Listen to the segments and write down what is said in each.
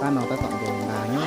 Pab no tab tom ncaws nqa na.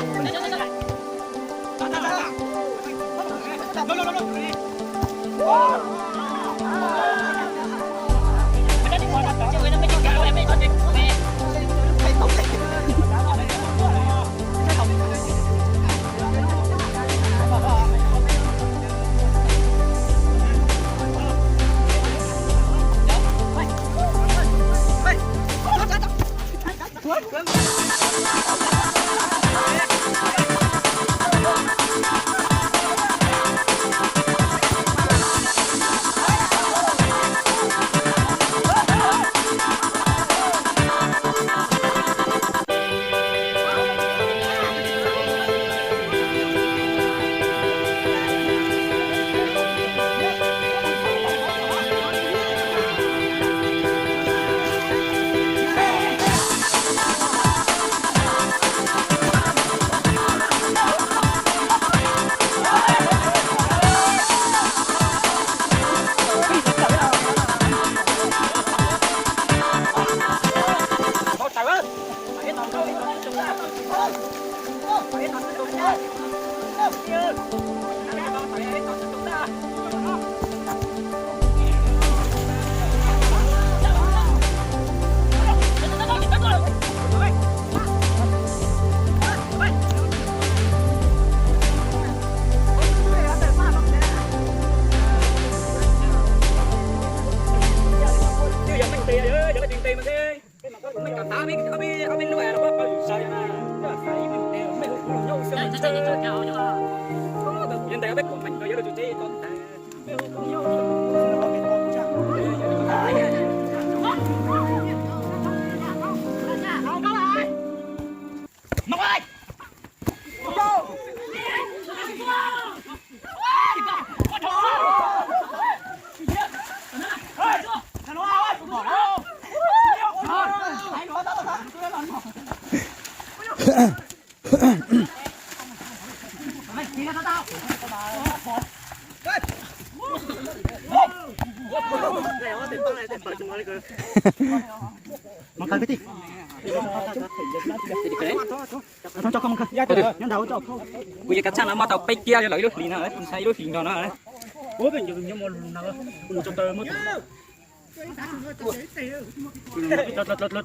Kuv yog kav tsaj no muaj tau peb kiab, yog lawv ib lub hlis no, kuv ntshai ib lub hlis nrog no.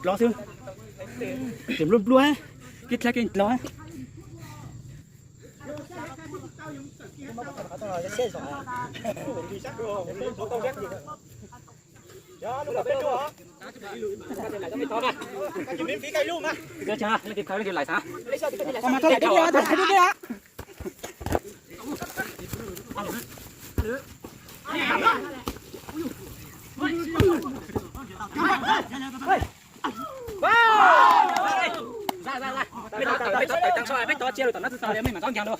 Los xwb, tseem nplua nplua, kev dlha kev dlov. Peb tau tawm tag nrho, peb tau tsiab lug tom no txog li, mej mam txhob ncaag dua.